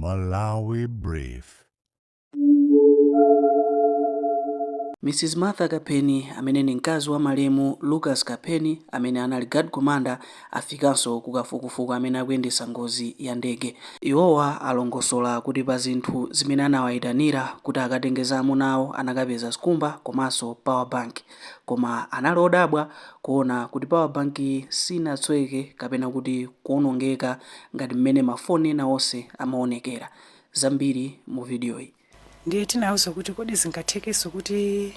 Malawi Brief. Mrs Martha Kapheni, amene ndi mkazi wa malemu Lucas Kapheni amene anali guard commander, afikanso ku kafukufuku amene akuyendetsa ngozi ya ndege. Iwowa alongosola kuti pa zinthu zimene anawayitanira kuti akatenge za amuna awo, anakapeza skumba komanso power bank, koma anali odabwa kuona kuti power bank sinatsweke kapena kuti kuonongeka ngati mmene mafoni ena onse amaonekera. Zambiri mu vidiyoyi. Ndiye tinawauza kuti kodi zingathekenso kuti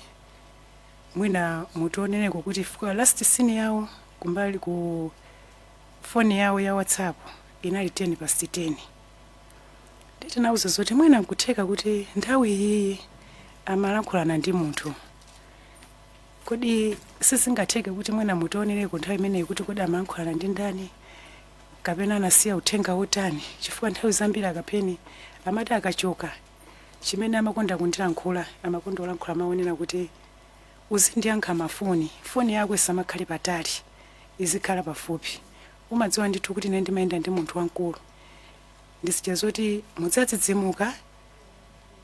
mwina mutionereko kuti chifukwa last seen yawo kumbali ku foni yawo ya WhatsApp inali 10 past 10. Ndiye tinawauza zoti mwina nkutheka kuti nthawi iyiyi amalankhulana ndi munthu, kodi sizingatheke kuti mwina mutionereko nthawi imeneyi kuti kodi amalankhulana ndi ndani kapena anasiya uthenga wotani, chifukwa nthawi zambiri a Kapheni amati akachoka, chimene amakonda kundilankhula, amakonda kulankhula mawu onena kuti uzindiyankha mafoni, foni yako isamakhale patali, izikhala pafupi, umadziwa ndithu kuti ine ndimayenda ndi munthu wamkulu, ndizija zoti mudzadzidzimuka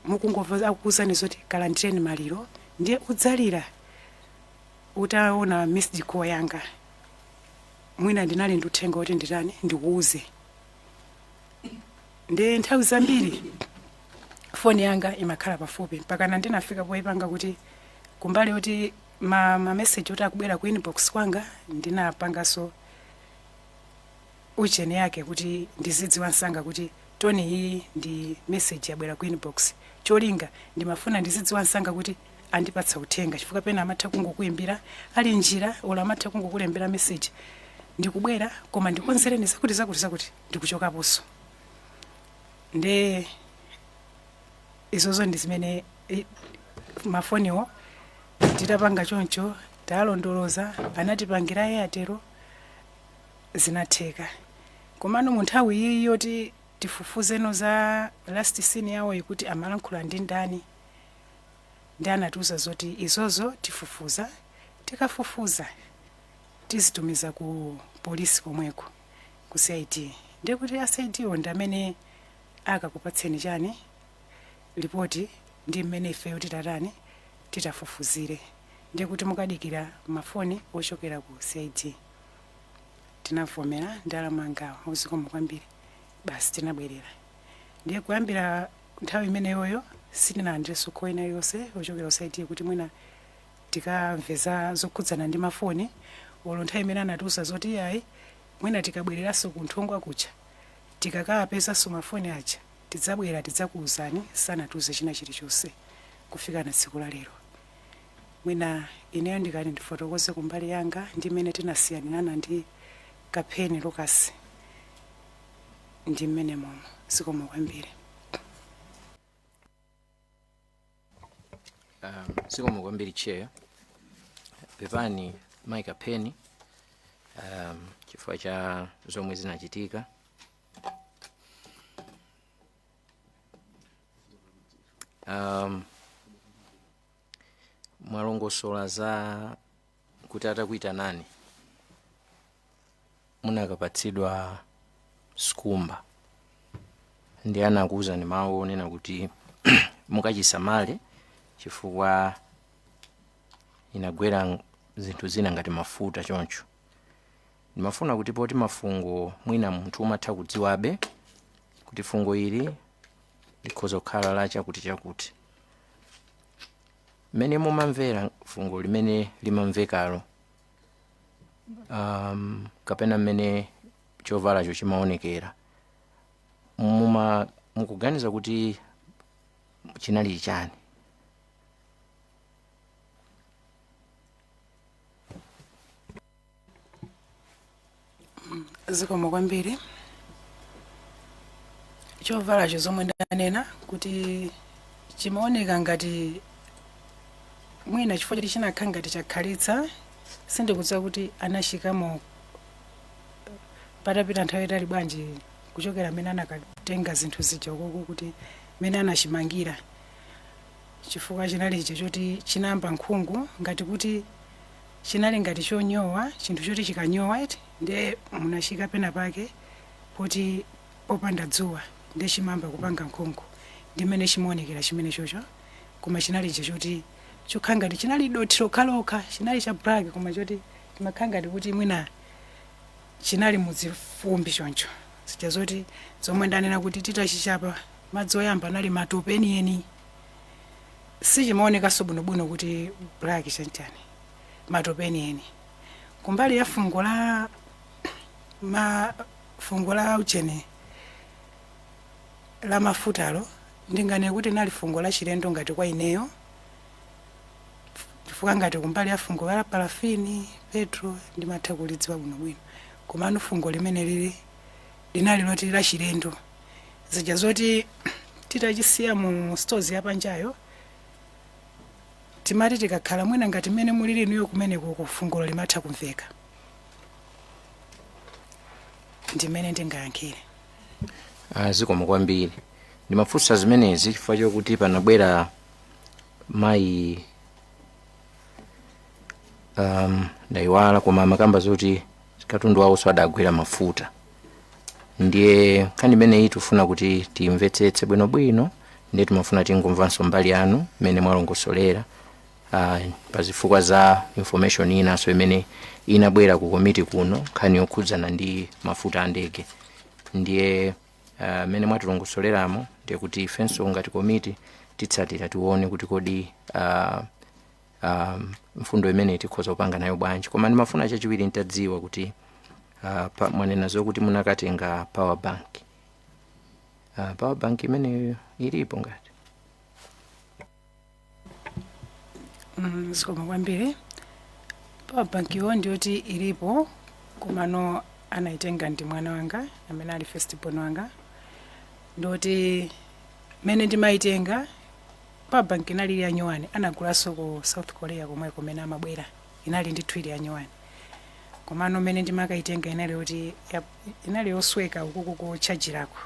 mukungomva akukuuzani zoti kalandireni maliro, ndiye udzalira utaona missed call yanga, mwina ndinali ndi uthenga woti nditani, ndikuuze. Ndiye nthawi zambiri foni yanga imakhala pafupi, mpakana ndinafika poyipanga kuti kumbali yoti ma message oti akubwera ku inbox kwanga, ndinapanganso ucheni yake kuti ndizidziwa msanga kuti tone iyi ndi message yabwera ku inbox. Cholinga ndimafuna ndizidziwa msanga kuti andipatsa uthenga, chifukwa pena amatha kungokuimbira ali njira, olo amatha kungokulembera message, ndikubwera koma ndikonzereni zakuti zakuti zakuti, ndikuchokaponso. Nde izozo ndi zimene mafoniwo titapanga choncho, talondoloza, anatipangira Airtel, zinatheka. Komano mu nthawi iyi yoti tifufuzeno za last seen yawoyi kuti amalankhula ndi ndani, ndi anatiuza zoti izozo tifufuza, tikafufuza tizitumiza ku polisi komweko ku CID, ndiye kuti a CID wo ndi amene akakupatseni chani, lipoti, ndi mmene ifeyo titatani, titafufuzire, ndiye kuti mukadikira mafoni ochokera ku CID. Tinavomera ndi alamu angawo, zikomo kwambiri, basi tinabwerera. Ndiye kuyambira nthawi imeneyoyo sitinalandirenso call ina iliyonse ochokera ku CID kuti mwina tikamve za zokhudzana ndi mafoni, olo nthawi imene anatiuza zoti iyayi, mwina tikabwereranso ku Nthungwa kuja tikakapezanso mafoni aja tidzabwera tidzakuuzani, sanatiuze china chilichonse kufika na tsiku la lero. Mwina ineyo ndikati ndifotokoze kumbali yanga ndi mmene tinasiyanirana ndi Kapheni Lucas ndi mmene momo. Zikomo kwambiri. Zikomo kwambiri, Chair. Pepani, Mai Kapheni, chifukwa cha zomwe zinachitika. Mwalongosola za kuti atakuitanani munakapatsidwa skumba, ndi anakuwuzani mawu onena kuti mukachisamale chifukwa inagwera zinthu zina ngati mafuta choncho. Ndimafuna kuti poti mafungo mwina munthu umatha kudziwabe kuti fungo ili likhoza kukhala la chakuti chakuti, mmene mumamvera fungo limene limamvekalo, kapena mmene chovalacho chimaonekera, mukuganiza kuti chinali chani? Zikomo kwambiri. Chovalacho zomwe ndanena kuti chimaoneka ngati mwina chifukwa choti chinakhala ngati chakhalitsa, sindikudziwa kuti anachikamo patapita nthawi itali bwanji kuchokera mmene anakatenga zinthu zija ukoko, kuti mmene anachimangira, chifukwa chinali icho choti chinayamba nkhungu, ngati kuti chinali ngati chonyowa, chinthu choti chikanyowa eti, ndiye munachika pena pake poti popanda dzuwa. Ndi chimamba kupanga nkhungu, ndimene chimaonekera chimene chocho. Koma chinali choti chokha ngati chinali dothi lokhalokha, chinali cha black, koma choti chimakhala ngati kuti mwina chinali mudzifumbi choncho, zija zoti zomwe ndanena kuti titachichapa madzi oyamba anali matope enieni. Sichimaonekanso bwinobwino kuti black chanchani, matope enieni. Kumbali ya fungo la ma fungo la uchene la mafutalo, ndinganene kuti nali fungo la chilendo ngati kwa ineyo, chifukwa ngati kumbali ya fungo la parafini, petrol, ndimatha kulidziwa bwinobwino, komano fungo limene lili linali loti la chilendo, zija zoti titachisiya mu stores yapanjayo, timati tikakhala mwina ngati mmene mulili inuyo kumeneko, fungolo limatha kumveka. Ndimene ndingayankhire. Ah, zikomo kwambiri. Ndimafunsa zimenezi chifukwa chokuti panabwera mayi, ndayiwala, koma amakamba zoti katundu wawo adagwera mafuta. Ndiye nkhani imeneyi tifuna kuti timvetsetse bwinobwino, ndiye timafuna tingomvanso mbali yanu mmene mwalongosolera pa zifukwa za information inanso imene inabwera ku komiti kuno, nkhani yokhudzana ndi mafuta a ndege. Ndiye mmene mwatilongosoleramo, ndiye kuti ifenso ngati komiti titsatira, tione kuti kodi mfundo imeneyi tikhoza kupanga nayo bwanji. Koma ndimafuna chachiwiri ntadziwa kuti mwanena zokuti munakatenga power bank. Power bank imeneyo ilipo ngati? Zikomo kwambiri. Power bank iwo ndiyoti ilipo, komano anayitenga ndi mwana wanga amene ali first born wanga. Ndoti mene ndimayitenga, power bank inali ili ya nyuwani, anagulanso ku South Korea komwe kumene amabwera, inali ndithu ili ya nyuwani. Komano mene ndimakayitenga inali yoti inali yosweka ukuku kotchajirako,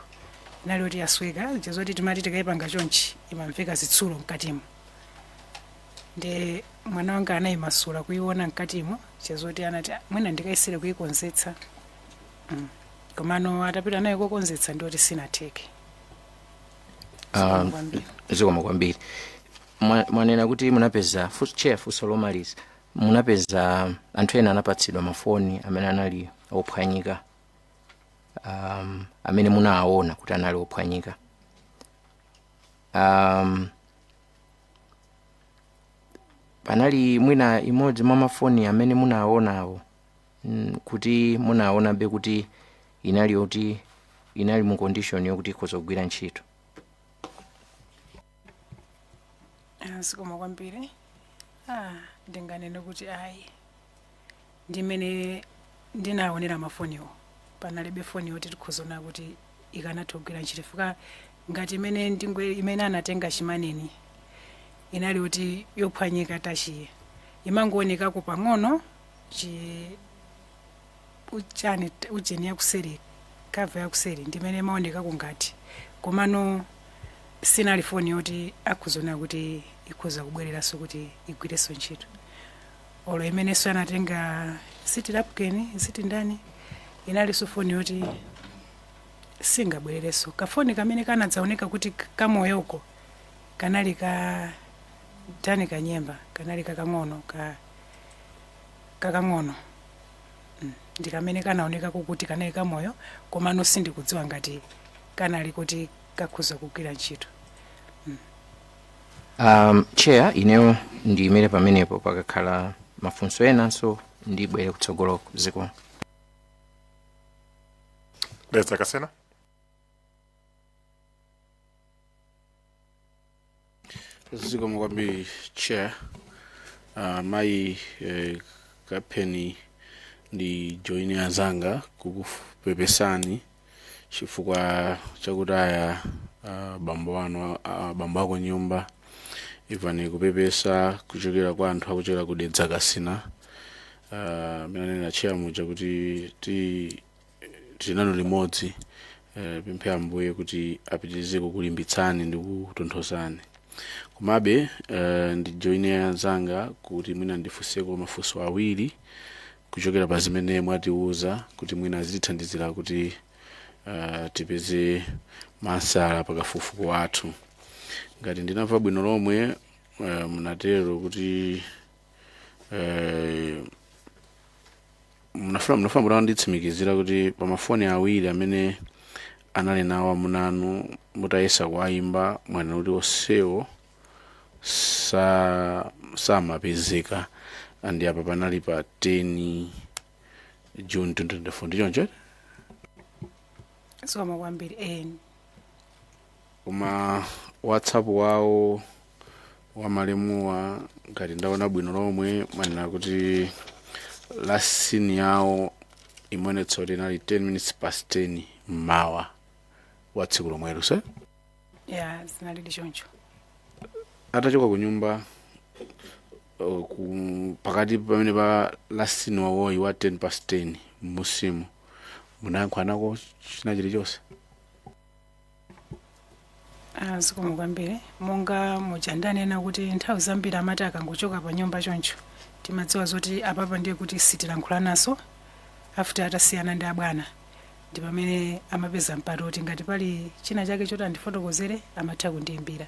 inali yoti yasweka, chazoti timati tikayipanga chonchi imamveka zitsulo mkatimo. Ndi mwana wanga anayimasula kuiona mkatimo, chazoti anati, "Ah, mwina ndikayesere kuyikonzetsa." Komano atapita nayo kokonzetsa, ndiyoti sinatheke. Zikomo kwambiri. Zikomo kwambiri. Mwanena kuti munapeza, chair, funso lomaliza, munapeza anthu ena anapatsidwa mafoni amene anali ophwanyika, amene munawaona kuti anali ophwanyika. Panali mwina imodzi mwa mafoni amene munawaonawo, kuti munawaonabe kuti inali yoti inali mu condition yokuti ikhoza kugwira ntchito? Ah, zikomo kwambiri. Ah, ndinganene kuti ayi, ndimene ndinaonera mafoniwo panalibe foni yoti tikhozaona kuti ikanatha kugwira ntchito, chifukwa ngati imene ndingwe imene anatenga chimaneni inali yoti yophwanyika, tachiye imangoonekako pang'ono chi uchani ujeni yakuseri, cover yakuseri ndimene imaonekako ngati, komano sinali foni yoti akhuzaona kuti ikhoza kubwereranso kuti igwirenso ntchito. Olo imenenso anatenga ziti lapken ziti ndani, inalinso foni yoti singabwererenso. Kafoni kamene kanadzaoneka kuti kamoyoko kanali ka tani kanyemba, kanali kakang'ono ka kakang'ono, ndi kamene kanaonekako kuti kanali kamoyo, komano sindikudziwa ngati kanali kuti kakhoza kugwira ntchito. Chair, ineyo ndiyimire pamenepo. Pakakhala mafunso enanso ndibwere kutsogoloko. Zikomo. Dedza Kasina. Zikomo kwambiri, chair. Mayi Kapheni, ndi join anzanga kukupepesani chifukwa chakutaya bambo anu, bambo ako nyumba. Ivani kupepesa kuchokera kwa anthu akuchokera ku Dedza Kasina. Amene anena chair muja kuti ti tili nanu limodzi, pemphe Ambuye kuti apitirize kukulimbitsani ndi kutonthozani. Komabe ndi joine anzanga kuti mwina ndifunseko mafunso awiri kuchokera pa zimene mwatiuza, kuti mwina azitithandizira kuti tipeze Mansala pakafukufuku wathu. Ngati ndinamva bwino lomwe, munatero kuti munafuna mutanditsimikizira kuti pamafoni awiri amene anali nawo amunanu, mutayesa kuwayimba, mwanena kuti onsewo samapezeka, and apa panali pa 10 June 2024, ndi choncho? Zikomo kwambiri. Koma WhatsApp wawo wamalemuwa, ngati ndaona bwino lomwe, mwanena kuti last seen yawo imaonetsa kuti inali 10 minutes past 10 mmawa wa tsiku lomwelo, se? Ya, zinalidi choncho. Atachoka ku nyumba pakati pamene pa last seen wawoyi wa 10 past 10 musimu, munayankhulanako china chilichonse? Ah, zikomo kwambiri. Monga muja ndanena kuti nthawi zambiri amati akangochoka pa nyumba choncho, timadziwa zoti apapa ndiye kuti sitilankhulanaso after atasiyana ndi abwana. Ndi pamene amapeza mpata kuti ngati pali china chake choti andifotokozere, amatha kundiyimbira.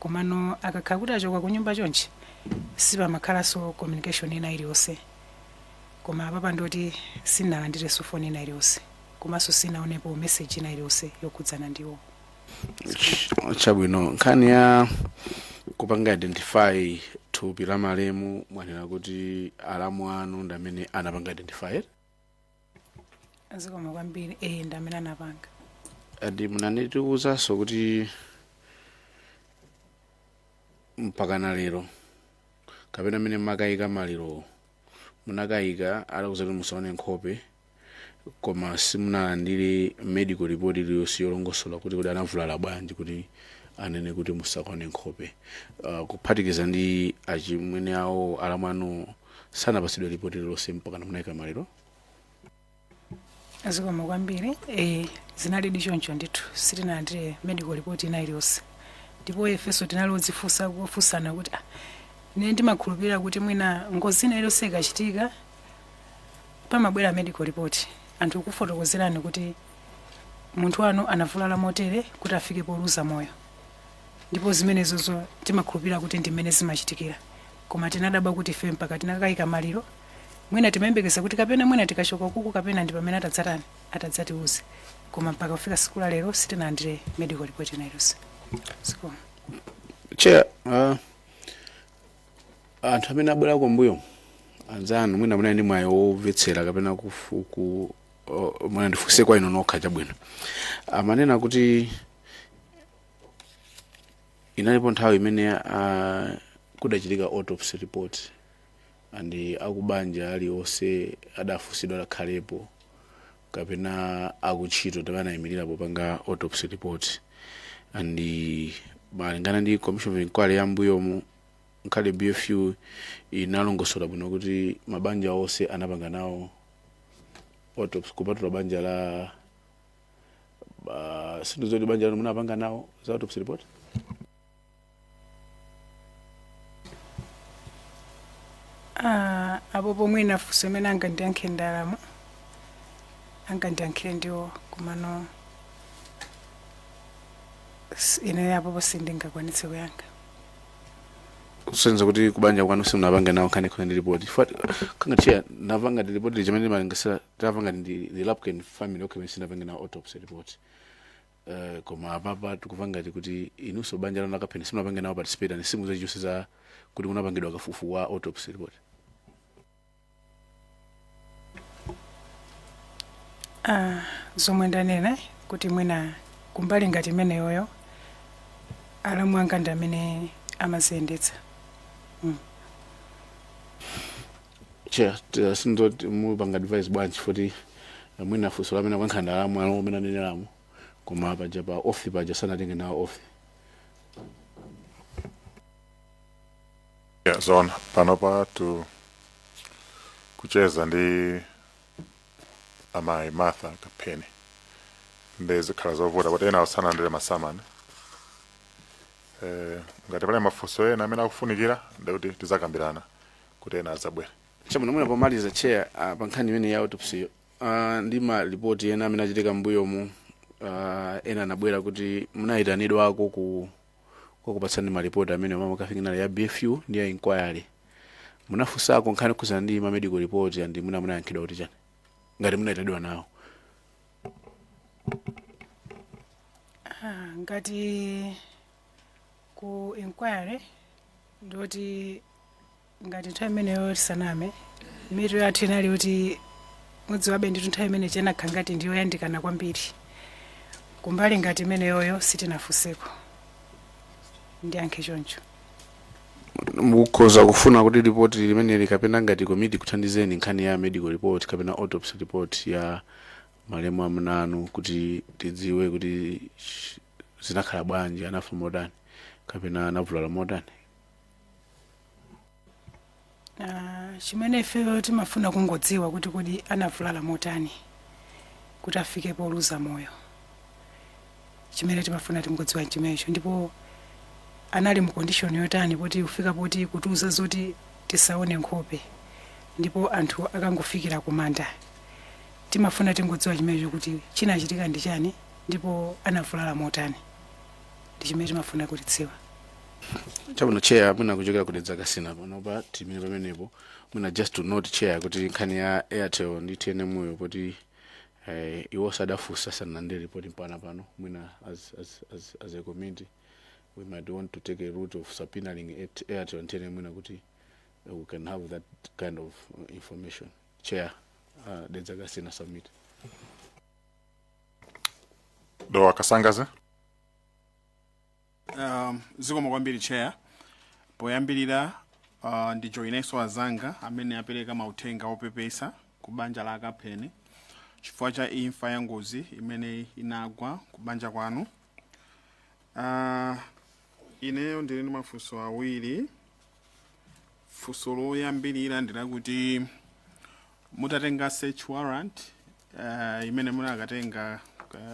Komano akakhala kuti achoka ku nyumba chonchi, sipamakhalanso communication ina iliyonse. Koma apapa ndoti sinalandirenso foni ina iliyonse, komanso sinaonepo message ina iliyonse yokhudzana ndiwo. Chabwino. Nkhani ya kupanga identify thupi la malemu, mwanena kuti alamu anu ndi amene anapanga identify? Zikomo kwambiri. Ndi amene anapanga. Andi munanitiwuzanso kuti mpakana lero, kapena mmene makayika maliro, munakayika alakuza kuti musaone nkhope, koma simunalandire medical report iliyonse yolongosola kuti anavulala bwanji kuti anene kuti musakaone nkhope. Kuphatikiza ndi achimwene awo, alamu anu sanapasidwe report iliyonse mpaka munayika maliro? Zikomo kwambiri. Zinalidi choncho ndithu, sitinalandire medical report ina iliyonse. Ndipo ifenso tinali odzifunsa, kufunsana kuti ine ndimakhulupirira kuti mwina ngozi ina iliyonse ikachitika pamabwera medical report, anthu kufotokozerani kuti munthu wanu anavulala motere kuti afike poluza moyo. Ndipo zimenezozo timakhulupirira kuti ndi mmene zimachitikira. Koma tinadabwa kuti ife mpaka tinakayika maliro, mwina timayembekeza kuti kapena mwina tikachoka kuku, kapena ndi pamene atadzatani, atadzatiuze. Koma mpaka kufika siku la lero sitinalandire medical report ina iliyonse. Zikomo. Chair, anthu amene abwera kumbuyo, anzanu, mwina munali ndi mwayi womvetsera kapena kufuku, mwina ndifunse kwa inu nokha. Chabwino, amanena kuti inalipo nthawi imene kudachitika autopsy report and akubanja aliwonse adafunsidwa akhalepo, kapena akutchito tamene anayimirira popanga autopsy report. And malingana ndi commission of inquiry yambuyomu, nkhale BFU inalongosola bwino kuti mabanja onse anapanga nawo autopsy kupatula banja la sindizoti banja lanu munapanga nawo za autopsy report? Ah, apo pomwe inafunso imene angandiyankhe ndalama, angandiyankhire ndiwo. Komano ine apopo sindingakwanitse kuyankha. Kusenza kuti kubanja kwanu simunapange nawo nkhani ikhona ndi report. Kanga chair, napanga ndi report chimene malingasira tapanga ndi the Lapken family, okay, sinapange nawo autopsy report. Koma apapa tikupanga kuti inunso banja lanu lakapheni simunapange nawo participate and simuzachichonse za kuti kunapangidwa kafukufuku wa autopsy report? Ah, zomwe ndanena kuti mwina kumbali ngati imeneyoyo, alamu anga ndi amene amaziyendetsa. Chair, sindoti mupanga advice bwanji futi mwina funso lamene akuyankha ndalamu alo amene aneneramo, koma paja pa oath paja sanatenge nawo oath. Yeah, zona panopa tu kucheza ndi amayi Martha Kapheni, ndi zikhala zovuta kuti ena asanalandire masamani. Ngati pali mafunso ena amene akufunikira, ndikuti tizakambirana kuti ena azabwera. Chabwino. Mwina pomaliza, chair, pa nkhani imene ya autopsy, ndi ma report ena amene achitika m'mbuyomu, Ena anabwera kuti munayitanidwako ku kwakupatsani malipoti amene makafikira ya BFU ndi ya inquiry. Munafunsako nkhani khudzana ndi ma medical report and muna munayankhidwa kuti chani ngati munayitanidwa nawo? Ah, ngati ku inquiry, ndoti ngati nthawi imeneyo, tisaname, mitu yathu inali kuti mudziwabe nditu nthawi imene chenakha ngati ndiyoyandikana kwambiri. Kumbali ngati imeneyoyo sitinafunseko, ndiyankhe choncho. Mukhoza kufuna kuti ripoti limeneli kapena ngati komiti kuthandizeni nkhani ya medical report kapena autopsy report ya malemu amuna anu, kuti tidziwe kuti zinakhala bwanji, anafa motani kapena anavulala motani? Ah, chimene ifeyo timafuna kungodziwa kuti kodi anavulala motani kuti afike poluza moyo. Chimene timafuna tingodziwa chimenecho, ndipo anali mu condition yotani poti kufika poti kutiuza zoti tisaone nkhope ndipo anthu akangofikira kumanda. Timafuna tingodziwa chimenecho, kuti chinachitika ndi chani ndipo anavulala motani. Ndi chimene timafuna kutidziwa. Chabwino, Chair. Mwina kuchokera ku Dedza Kasina panopa timene pamenepo, mwina just to note, Chair, kuti nkhani ya Airtel ndi TNM yo, poti iwo sadafunsa, sanalandire ripoti mpaka pano, mwina as a committee we might want to take a route of subpoenaing Airtel and TNM, mwina kuti we can have that kind of information. Chair, Dedza Kasina submit. Dowa Kasangazi. Zikomo kwambiri, Chair. Poyambirira, ndijoinenso azanga amene apereka mauthenga opepesa ku banja la Akapheni chifukwa cha imfa ya ngozi imene inagwa ku banja kwanu. Ineyo ndili ndi mafunso awiri. Funso loyambirira ndilakuti mutatenga search warrant imene munakatenga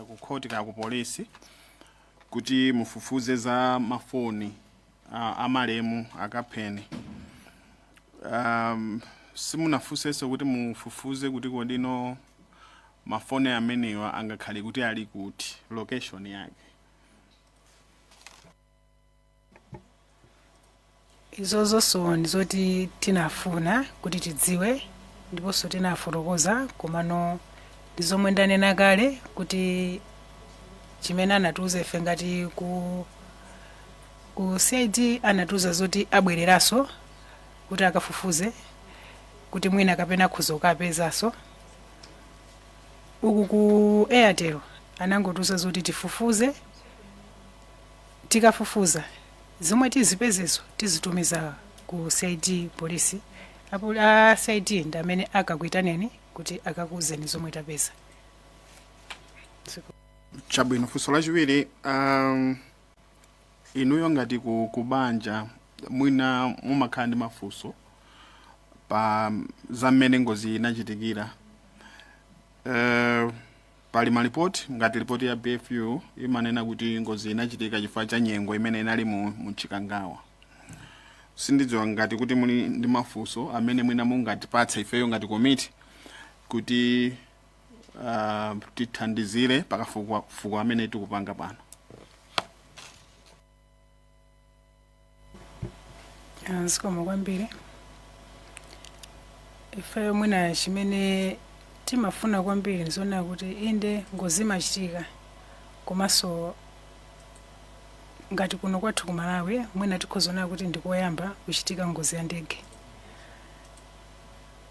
ku khoti ka ku polisi kuti mufufuze za mafoni amalemu Akapheni, simunafunsenso kuti mufufuze kuti kodino mafoni amenewa angakhale kuti ali kuti, location yake? Izozonso ndizoti tinafuna kuti tidziwe ndiponso tinafotokoza, komano ndi zomwe ndanena kale kuti chimene anatiuza ife ngati ku CID, anatiuza zoti abwereranso kuti akafufuze kuti mwina kapena akhoza kukapezanso. Uku ku Airtel anangotiuza zoti tifufuze, tikafufuza zomwe tizipezezo tizitumiza ku CID polisi. Apo a CID ndi amene akakuitaneni kuti akakuuzeni zomwe tapeza. Chabwino. Funso lachiwiri, inuyo ngati ku banja mwina mumakhala ndi mafunso pa za mmene ngozi inachitikira. Pali malipoti, ngati ripoti ya BFU imanena kuti ngozi inachitika chifukwa cha nyengo imene inali mu Chikangawa. Sindidziwa ngati kuti muli ndi mafunso amene mwina mungatipatse ifeyo ngati komiti kuti tithandizire pakafukufuku amene tikupanga pano. Ah, zikomo kwambiri. Ifeyo mwina chimene timafuna kwambiri nzoona kuti inde, ngozi imachitika, komanso ngati kuno kwathu ku Malawi mwina tikhozaona kuti ndikoyamba kuchitika ngozi ya ndege.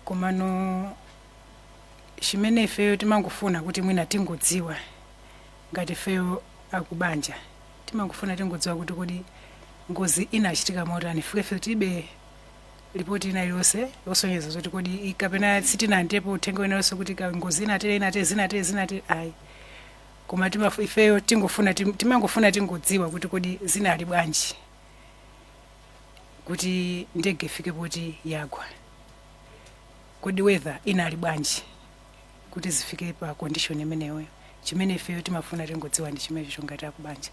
Komano chimene ifeyo timangofuna kuti mwina tingodziwa, ngati ifeyo akubanja timangofuna tingodziwa kuti kodi ngozi inachitika motani. Ife tilibe ripoti ina iliyonse yosonyeza zoti kodi kapena sitinalandirepo uthenga wina wonse kuti ngozi inatere, inatere, zinatere, zinatere, ayi. Koma ifeyo timangofuna tingodziwa kuti kodi zinali bwanji kuti ndege ifike poti yagwa, kodi weather inali bwanji kuti zifike pa condition imeneyoyo. Chimene ifeyo timafuna tingodziwa ndi chimenecho ngati akubanja.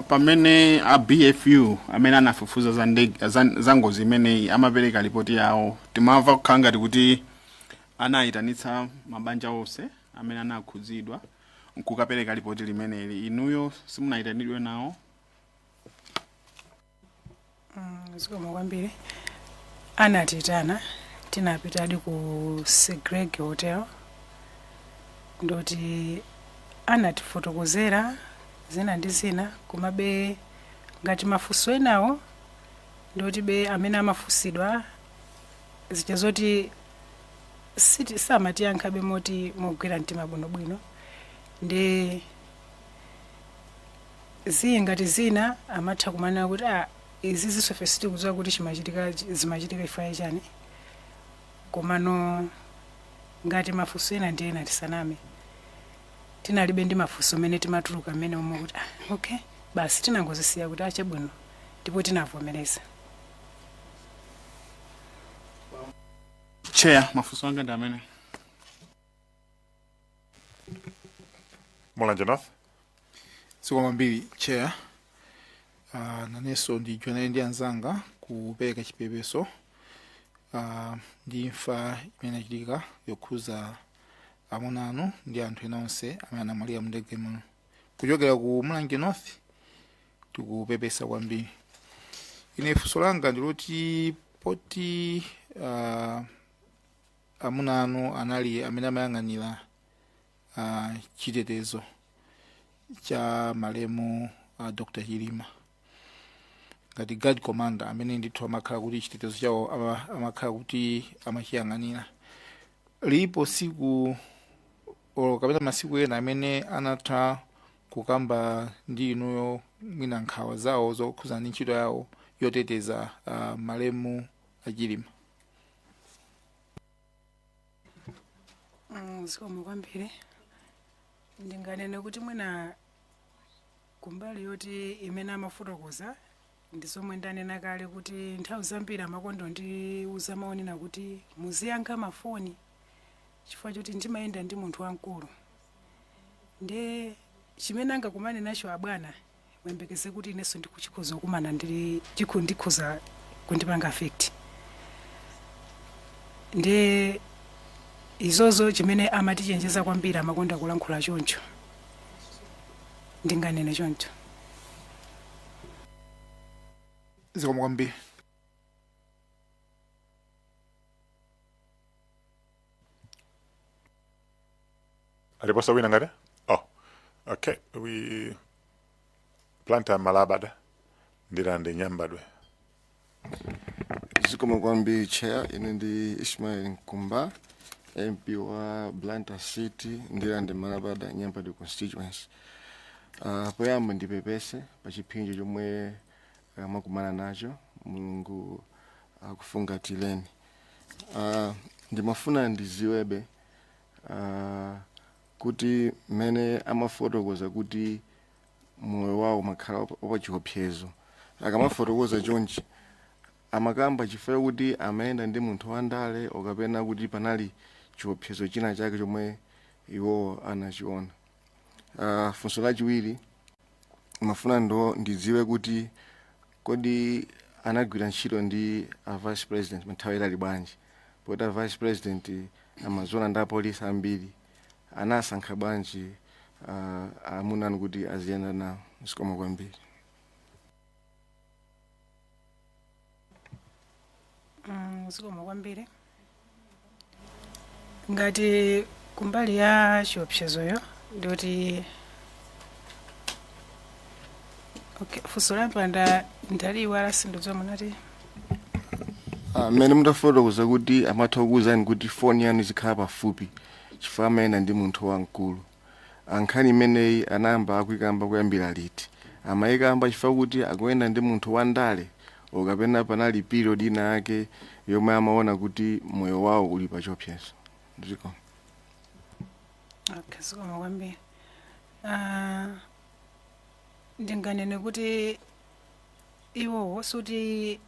Pamene a BFU amene anafufuza za ndege, za ngozi imeneyi amapereka ripoti yawo, timamva kukhala ngati kuti anayitanitsa mabanja onse amene anakhudzidwa. Nkukapereka ripoti limeneli, inuyo simunayitanidwe nawo? Zikomo kwambiri. Anatitana, tinapitadi ku Segreg Hotel, ndoti anatifotokozera zina ndi zina, komabe ngati mafunso enawo ndoti be amene amafunsidwa zija zoti samatiyankhabe moti mogwira mtima bwinobwino, ndi ziyi ngati zina amatha kumanena kuti ah, izi zisofe sitikudziwa kuti chimachitika, zimachitika chifukwa chani. Komano ngati mafunso ena ndi ena, tisaname, tinalibe ndi mafunso amene timatuluka mmene omwe kuti ah, okay, basi, tinangozisiya kuti achabwino, ndipo tinavomereza. Chair, mafunso anga ndi amene. Mulanje North. Zikomo kwambiri, Chair. Nanenso ndijoinane ndi anzanga kupereka chipepeso ndi imfa imene inachitika yokhuza amuna anu ndi anthu ena onse amene anamwalira mu ndege muno. Kuchokera ku Mulanje North tikupepesa kwambiri. Ine funso langa ndiloti poti amuna anu anali amene amayang'anira chitetezo cha malemu Dr Chilima ngati guard commander, amene ndithu amakhala kuti chitetezo chawo amakhala kuti amachiyang'anira, lipo siku o kapena masiku ena amene anatha kukamba ndi inuyo mwina nkhawa zawo zokhuzana ndi ntchito yawo yoteteza malemu aChilima? Zikomo kwambiri. Ndinganene kuti mwina kumbali yoti imene amafotokoza ndi zomwe ndanena kale kuti nthawi zambiri amakonda ndiuza maonena kuti muziyankha mafoni chifukwa choti ndimayenda ndi munthu wamkulu, ndi chimene angakumane nacho abwana, muyembekeze kuti inenso ndikuchikhoza kukumana ndi chikhu ndikhoza kundipanga affect. Ndi izozo chimene amatichenjeza kwambiri, amakonda kulankhula choncho, ndinganene choncho. Zikomo kwambiri. Aliponso wina ngati? Oh, okay, we Blantyre Malabada, Ndirande Nyambadwe. Zikomo kwambiri, Chair. Ine ndi Ismail Nkumba, MP wa Blantyre City, Ndirande Malabada Nyambadwe constituency. Poyamba ndipepese pa chipsinjo chomwe mwakumana nacho. Mulungu akufungatireni. Ndimafuna ndiziwebe kuti mmene amafotokoza kuti moyo wawo umakhala wapachiopsezo, akamafotokoza chonchi amakamba chifukwa kuti amayenda ndi munthu wandale okapena kuti panali chiopsezo china chake chomwe iwowo anachiona? Funso lachiwiri, mafuna ndo ndidziwe kuti kodi anagwira ntchito ndi a Vice President nthawi itali bwanji, poti a Vice President amadziwana ndi apolisi ambiri, anasankha bwanji amuna anu kuti aziyenda nawo? Zikomo kwambiri. Zikomo kwambiri. Ngati kumbali ya chiopsezoyo ndikuti okay, funso lampanda ndaliwala, sindidziwa munati. Mmene mutafotokoza kuti amatha kukuwuzani kuti foni yanu izikhala pafupi chifukwa amayenda ndi munthu wamkulu, ankhani imeneyi anayamba akuikamba kuyambira liti? Amayikamba chifukwa kuti akuyenda ndi munthu wandale okapena panali period ina yake yomwe amaona kuti moyo wawo uli pa chiopsezo? Zikomo. Okay, zikomo kwambiri. Ndinganene kuti iwowo suti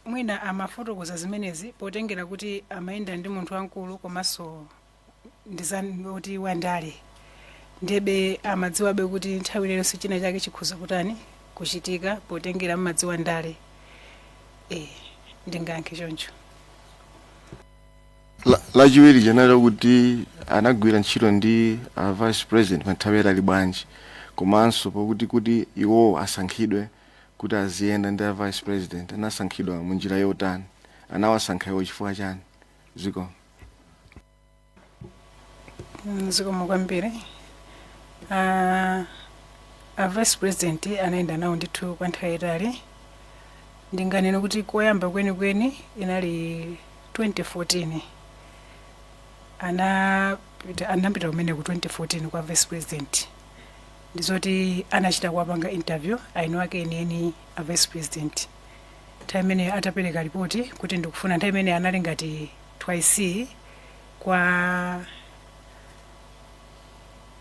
mwina amafotokoza zimenezi potengera kuti amayenda ndi munthu wamkulu komanso ndizoti wandale, ndebe amadziwabe kuti nthawi iliyonse china chake chikhoza kutani, kuchitika, potengera mmadziwa ndale. Ndingayankhe choncho. Lachiwiri chinali kuti anagwira ntchito ndi a vice president pa nthawi yatali bwanji, komanso pakuti kuti iwo asankhidwe kuti aziyenda ndi a vice president, anasankhidwa munjira yotani? Anawasankha iwo chifukwa chani? Ziko. Zikomo kwambiri. A vice president anayenda nawo ndithu kwa nthawi yayitali. Ndinganene kuti koyamba kwenikweni inali 2014. Anapita kumene ku 2014 kwa vice president, ndizoti anachita kuwapanga interview aino ake enieni a vice president. Nthawi imene atapereka ripoti kuti ndikufuna, nthawi imene anali ngati 2IC kwa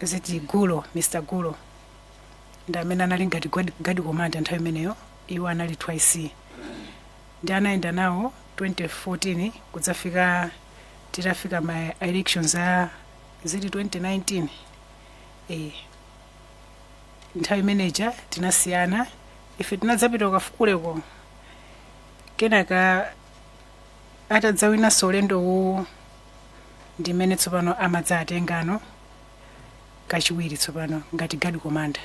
ziti Gulo, Mr Gulo ndi amene anali ngati guard commander nthawi imeneyo, iwo anali 2IC. Ndi anayenda nawo 2014 kudzafika titafika ma elections a ziti 2019. Nthawi imeneja tinasiyana, ife tinadzapita kukafukuleko. Kenaka atadzawinanso ulendowu, ndimene tsopano amadzatengano kachiwiri tsopano ngati guard commander.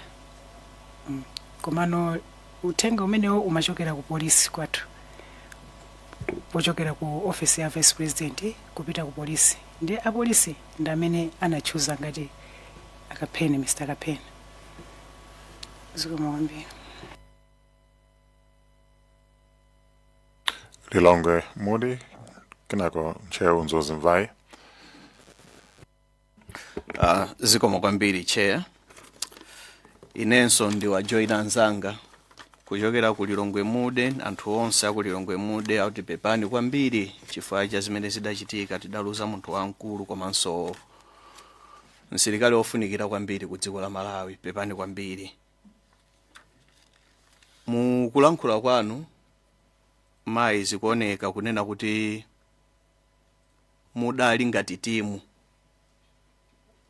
Komano uthenga umenewo umachokera ku polisi kwathu, pochokera ku office ya vice president kupita ku polisi, ndi apolisi ndi amene anatchuza ngati Akapheni, Mr Kapheni. Zikomo kwambiri. Lilongwe Mude, kenako Ntcheu Mzuzu Mvai. Zikomo kwambiri, Chair. Inenso ndiwajoyina anzanga kuchokera ku Lilongwe Mude. Anthu onse aku Lilongwe Mude akuti pepani kwambiri chifukwa cha zimene zidachitika. Tidaluza munthu wamkulu komanso msilikali wofunikira kwambiri ku dziko la Malawi. Pepani kwambiri. Mukulankhula kwanu, mayi, zikuoneka kunena kuti mudali ngati timu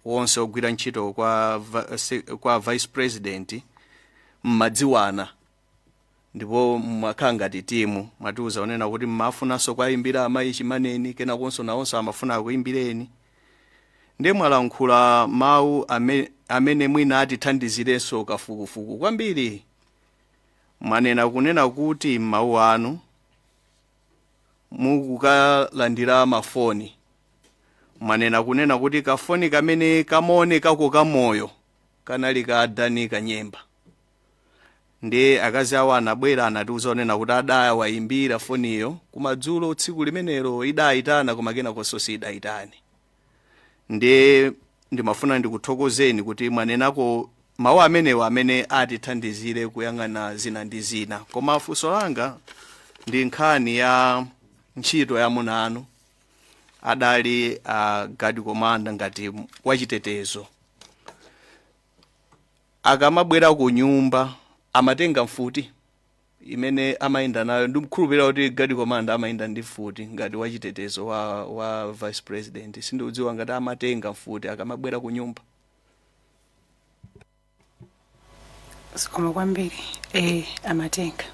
wonse ogwira ntchito kwa vice president, mmadziwana ndipo mwakhala ngati timu. Mwatiuza kunena kuti mmafunanso kuwayimbira amayi Chimaneni, kenakonso nawonso amafuna akuyimbireni. Ndiye mwalankhula mawu amene mwina atithandizirenso kafukufuku kwambiri. Mwanena kunena kuti m'mawu anu mukukalandira mafoni, mwanena kunena kuti kafoni kamene kamaonekako kamoyo kanali ka Dani Kanyemba. Ndiye akazi awo anabwera, anatiuza kunena kuti adawayimbira foniyo kumadzulo tsiku limenelo, idayitana koma kenakonso sidayitane. Ndiye ndimafuna ndikuthokozeni kuti mwanenako mawu amenewo amene atithandizire kuyang'ana zina ndi zina. Koma funso langa ndi nkhani ya ntchito ya amuna anu. Adali a guard commander ngati wachitetezo. Akamabwera ku nyumba amatenga mfuti imene amayenda nayo? Ndikukhulupirira kuti guard commander amayenda ndi mfuti ngati wachitetezo wa vice president. Sindikudziwa ngati amatenga mfuti akamabwera ku nyumba. Zikomo kwambiri. Amatenga.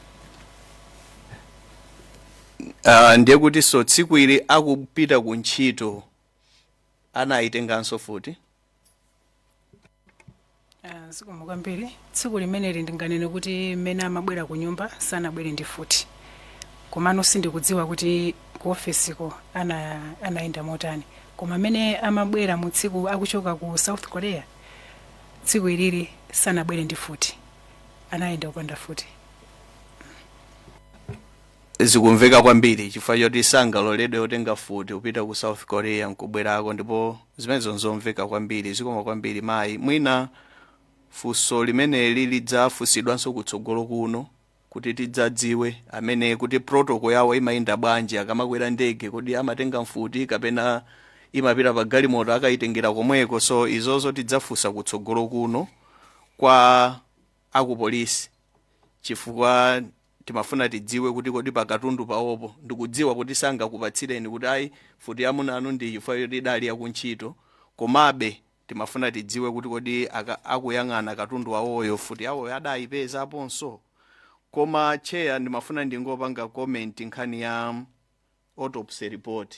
Ndiye kuti so tsiku ili akupita ku ntchito anayitenganso futi? Zikomo kwambiri. Tsiku limeneli ndinganene kuti mmene amabwera ku nyumba sanabwere ndi futi, komano sindikudziwa kuti ku ofesiko anayenda motani. Koma mmene amabwera mu tsiku akuchoka ku South Korea, tsiku ilili sanabwere ndi futi, anayenda kupanda futi. Zikumveka kwambiri, chifukwa choti sangaloledwe kutenga futi kupita ku South Korea nkubwerako, ndipo zimenezo nzomveka kwambiri. Zikomo kwambiri, mayi. Mwina funso limeneli lidzafunsidwanso kutsogolo kuno kuti tidzadziwe amene kuti protocol yawo imayenda bwanji akamakwera ndege, kodi amatenga mfuti kapena imapita pa galimoto akayitengera komweko? So izozo tidzafunsa kutsogolo kuno kwa akupolisi, chifukwa timafuna tidziwe kuti kodi pakatundu pawopo, ndikudziwa kuti sangakupatsireni kuti ayi, futi yamunanu ndi chifukwa choti idali yakuntchito, komabe timafuna tidziwe kuti kodi akuyang'ana katundu wawoyo, futi yawoyo adayipezaponso. Koma Chair, ndimafuna ndingopanga comment nkhani ya autopsy report.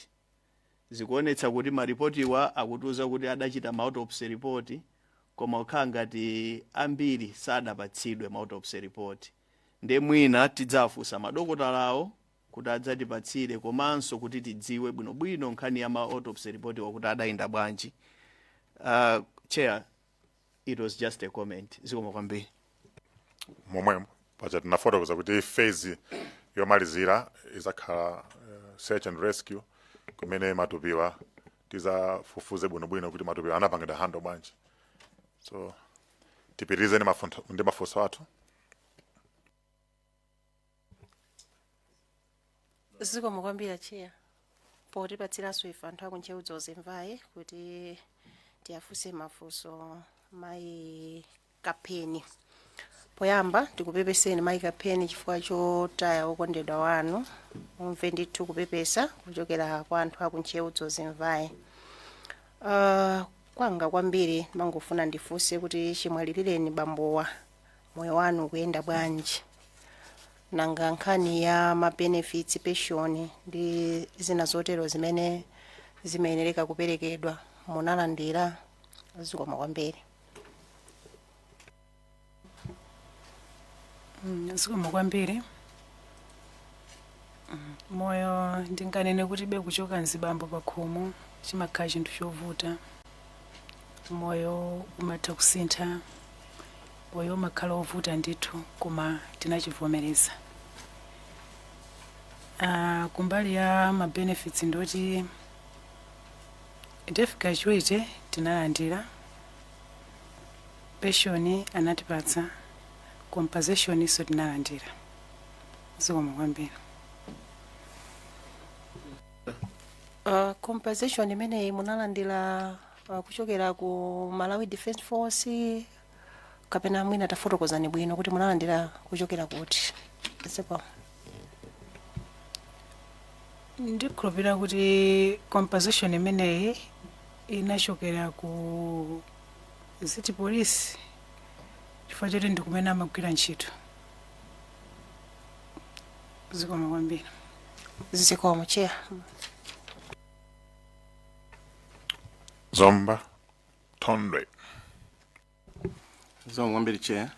Zikuonetsa kuti maripotiwa akutiuza kuti adachita ma autopsy report, koma kukhala ngati ambiri sadapatsidwe ma autopsy report. Nde mwina tidzafunsa madokotalawo kuti adzatipatsire, komanso kuti tidziwe bwinobwino nkhani ya ma autopsy report wakuti adayenda bwanji. Chair, it was just a comment. Zikomo kwambiri. Momwemo paja tinafotokoza kuti phase yomalizira izakhala search and rescue, kumene matupiwa tizafufuze bwinobwino kuti matupiwa anapangidwa handle bwanji. So tipitirize ndi mafunso athu. Zikomo kwambiri, Chair, potipatsiranso ife anthu aku Ntcheu Dzonzi Mvai kuti tiyafunse mafunso mayi Kapheni. Poyamba ndikupepeseni, mayi Kapheni, chifukwa chotaya wokondedwa wanu. Mumve ndithu kupepesa kuchokera kwa anthu aku Ntcheu Dzonzi Mvai. Kwanga kwambiri mangofuna ndifunse kuti chimwalilireni bambowa, moyo wanu ukuyenda bwanji? Nanga nkhani ya ma benefits, pension ndi zina zotero zimene zimayenereka kuperekedwa, munalandira? Zikomo kwambiri. Zikomo kwambiri. Moyo ndinganene kuti be kuchoka mzibambo pa khomo chimakhala chinthu chovuta. Moyo umatha kusintha, moyo umakhala wovuta ndithu, koma tinachivomereza. Kumbali ya ma benefits, ndoti death gratuity tinalandira, pension anatipatsa, compensation iso tinalandira. Zikomo kwambiri. Compensation imeneyi munalandira kuchokera ku Malawi Defence Force kapena mwina tafotokozani bwino kuti munalandira kuchokera kuti? Zikomo. Ndikhulupirira kuti compensation imeneyi inachokera ku ziti polisi, chifukwa choti ndikumene amagwira ntchito. Zikomo kwambiri. Zikomo, Chair. Zomba Thondwe. Zikomo kwambiri, Chair.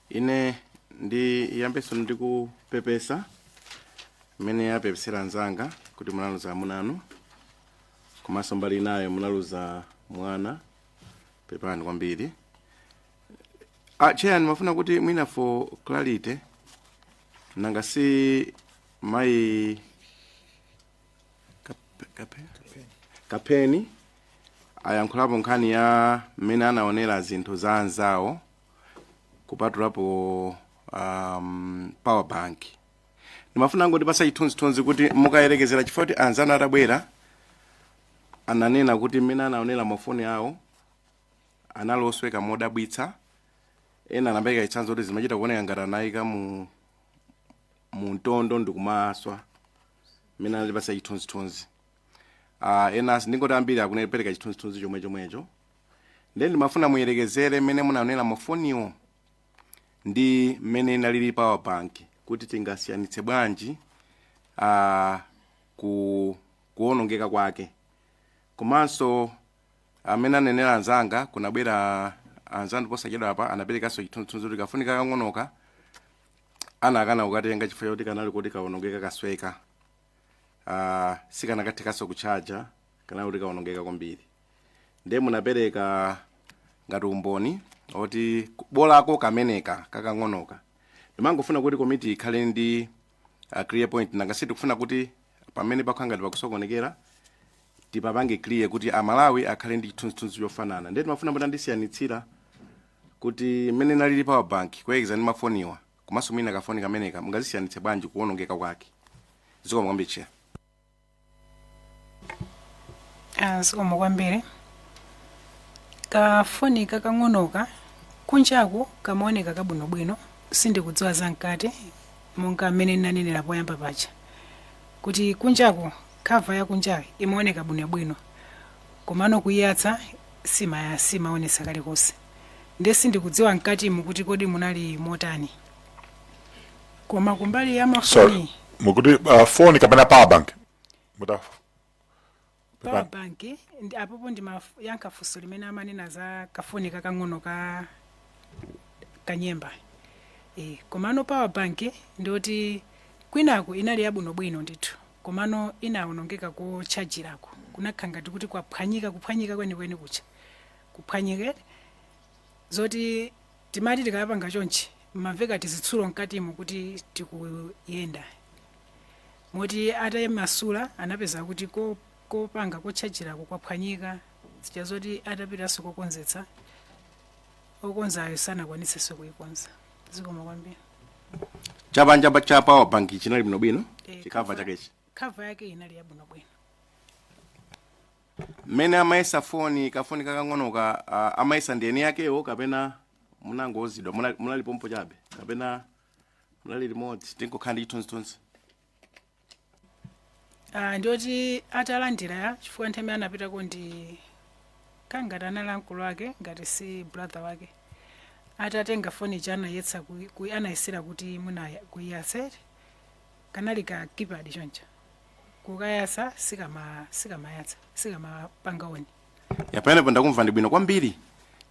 Ine ndiyambenso ndikupepesa mmene apepesera anzanga kuti munaluza amuna anu, komanso mbali inayo munaluza mwana. Pepani kwambiri. Chair, ndimafuna kuti mwina for clarity, nanga si mayi Kapeni ayankhulapo nkhani ya mmene anaonera zinthu za anzawo, kupatulapo power bank. Ndimafuna ngotipasa chithunzithunzi kuti mukayerekezera, chifukwa kuti anzanu atabwera ananena kuti mmene anaonera mafoni awo anali osweka modabwitsa. Ena anapereka chitsanzo kuti zimachita kuoneka ngati anayika mu mtondo ndikumaswa, mmene anatipasa chithunzithunzi. Ena ndingoti ambiri akupereka chithunzithunzi chomwe chomwecho. Then ndimafuna muyerekezere mmene munaonera mafoniwo ndi mmene inalili power bank, kuti tingasiyanitse bwanji kuwonongeka kwake. Komanso amene anenera anzanga, kunabwera anzanu posachedwa apa, anaperekanso chithunzithunzi kuti kafunika kang'onoka anakana kukatenga chifukwa choti kanali kuti kawonongeka, kasweka, sikanakathekanso kuchaja, kanali kuti kawonongeka kwambiri. Ndiye munapereka ngati umboni oti bolako kameneka kakang'onoka. Ndimangofuna kuti komiti ikhale ndi clear point. Nanga sitikufuna kuti pamene pakhala ngati pakusokonekera tipapange clear, kuti Amalawi akhale ndi chithunzithunzi chofanana. Ndiye timafuna kuti andisiyanitsira kuti mmene nalili power bank kuyekeza ndi mafoniwa, komanso mwina kafoni kameneka, mungazisiyanitse bwanji kuwonongeka kwake? Zikomo kwambiri, Chair. Zikomo kwambiri. Kafoni kakang'onoka kunjaku kamaoneka kabwinobwino. Sindikudziwa zamkati, monga mmene ndinanenera poyamba paja kuti kunjaku cover yakunjayo imaoneka bwinobwino, komano kuyiyatsa simaonetsa kalikonse. Ndiye sindikudziwa mkatimu kuti kodi munali motani, koma kumbali ya mafoni Sorry, mukuti phone kapena power bank muta? Power bank ndi apopo ndimayankha funso limene amanena za kafoni kakang'ono ka kanyemba. Komano power bank ndoti kwinaku inali yabwinobwino ndithu, komano inawonongeka kotchajirako, kunakhala ngati kuti kwaphwanyika, kuphwanyika kwenikweni kucha kuphwanyike zoti timati tikayapanga chonchi mmamveka tizitsulo mkatimo kuti tikuyenda, moti atayimasula anapeza kuti kopanga kotchajirako kwaphwanyika, zija zoti atapitanso kokonzetsa, okonzayo sanakwanitsenso kuyikonza. Zikomo kwambiri. Chapanja cha power bank chinali bwinobwino? Eh. Chi cover chakechi? Cover yake inali yabwinobwino. Mmene amayesa foni, kafoni kakang'onoka, amayesa ndi eni yakewo kapena munangozidwa, munali pompo chabe kapena munali limodzi, tinkokhala ndi chithunzithunzi? Ah, ndiyoti atalandira, chifukwa nthawi imene anapitako ndi kangati anali ankulu ake, ngati si brother wake, atatenga foni ija anayetsa anayesera kuti mwina kuiyatsa, kanali ka keypad choncho, kukayatsa sikamayatsa, sikamapanga on. Ya, pamenepo ndakumva ndi bwino kwambiri.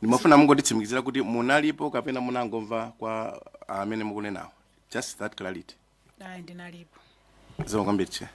Ndimafuna mungotitsimikizira kuti munalipo kapena munangomva kwa amene mukunenawo, just that clarity. Ayi, ndinalipo. Zikomo kwambiri, Chair.